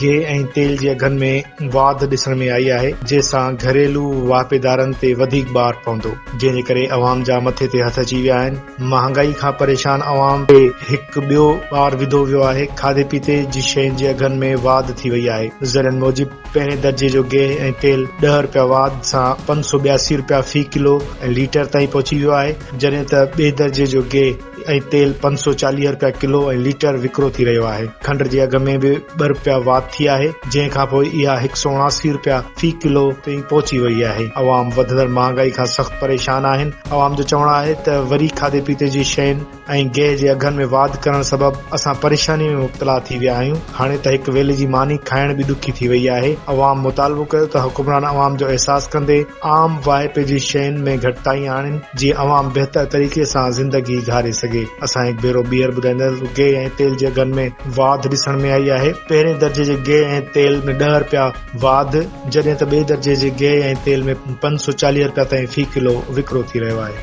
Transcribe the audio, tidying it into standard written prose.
گيهه ۽ تيل جي اگهن ۾ واڌ ڏسڻ ۾ آئي آهي، جنهن سان گهريلو واهپيدارن تي وڌيڪ بار پوندو، جنهن جي ڪري عوام جا مٿي تي هٿ اچي ويا آهن. مهانگائي کان پريشان عوام تي هڪ ٻيو بار وڌو ويو آهي، کاڌي پيتي جي شين جي اگهن ۾ واڌ ٿي وئي آهي. ذريعن موجب پهرين درجي جو گيهه ۽ تيل ڏهه رپيا واڌ سان 582 رپيا في ڪلو ۽ ليٽر تائين پهچي ويو آهي، جڏهن ته ٻئي درجي جو گيهه ۽ تيل 540 رپيا ڪلو ۽ ليٽر وڪرو ٿي رهيو آهي. کنڊ جي اگهه ۾ به ٻه رپيا واڌ ٿي آهي، جنهن کانپوء اها 179 رپيا في ڪلو تائين پهچي وئي آهي. عوام وڌندڙ مهانگائي کان سخت پريشان آهن. عوام جو چوڻ آهي ته وري کاڌي پيتي جي شين ۽ گيهه جي اگهن ۾ واڌ ڪرڻ سبب اسان پريشاني ۾ مبتلا ٿي ويا آهيون، هاڻي ته هڪ ويلي جي ماني کائڻ به ڏکي ٿي وئي آهي. عوام مطالبو ڪيو ته حڪمران عوام جو احساس ڪندي عام واهپي جي شين ۾ گهٽتائي آڻين جيئن عوام بهتر طريقي سان زندگي گهاري سگهي. اسان هڪ ڀيرو ٻيهر ٻڌائينداسين ته گيهه ۽ تيل جي اگهن ۾ واڌ ڏسڻ ۾ آئي آهي. پهرين درجي جي گيهه ۽ تيل ۾ ڏهه رپيا واڌ جڏهن ته ٻئي درجي جي گيهه ۽ تيل ۾ 540 رپيا تائين في ڪلو وڪرو ٿي رهيو آهي.